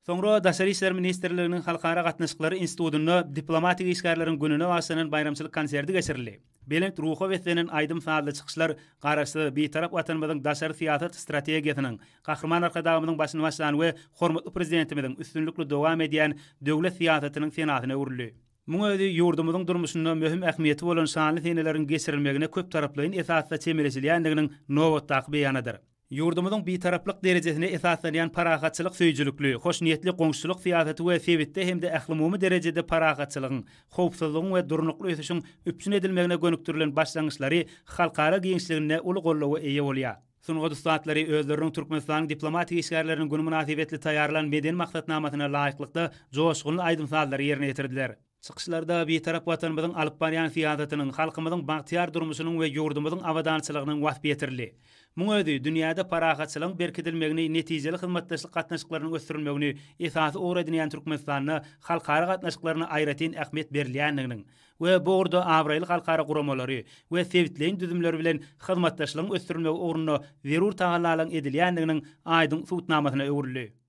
Soňra Daşary işler ministrliginiň Halkara gatnaşyklary institutynda diplomatik işgärleriň gününe bagyşlanan baýramçylyk konserti geçirildi. Belent ruha beslenen aýdym-sazly çykyşlar Garaşsyz, Bitarap Watanymyzyň daşary syýasat strategiýasynyň, Gahryman Arkadagymyzyň başyny başlan we hormatly Prezidentimiziň üstünlikli dowam edýän döwlet syýasatynyň senasyna öwrüldi. Muň özi ýurdumyzyň durmuşynda möhüm ähmiýeti bolan şanly seneleriň geçirilmegine köptaraplaýyn esasda çemeleşilýändiginiň nobatdaky beýanydyr. Ýurdumyzyň Bitaraplyk derejesine esaslanýan parahatçylyk söýüjilikli, hoşniýetli goňşuçylyk syýasaty we sebitde hem-de ählumumy derejede parahatçylygyň, howpsuzlygyň we durnukly ösüşiň üpjün edilmegine gönükdirilen başlangyçlary halkara giňişliginde uly goldawa eýe bolýar. Sungat ussatlary özleriniň Türkmenistanyň diplomatik işgärleriniň güni mynasybetli taýýarlan medeni maksatnamasyna laýyklykda joşgunly aýdym-sazlary ýerine ýetirdiler. Çykyşlarda Bitarap Watanymyzyň alyp barýan syýasatynyň, halkymyzyň bagtyýar durmuşynyň we ýurdumyzyň abadançylygynyň waspy ýetirildi. Muň özi dünýäde parahatçylygyň berkidilmegini, netijeli hyzmatdaşlyk gatnaşyklarynyň ösdürilmegini esasy ugur edinýän Türkmenistanda halkara gatnaşyklaryna aýratyn ähmiýet berilýändiginiň we bu ugurda abraýly halkara guramalary we sebitleýin düzümleri bilen hyzmatdaşlygyň ösdürilmegi ugrunda zerur tagallalaryň edilýändiginiň aýdyň subutnamasyna öwrüldi.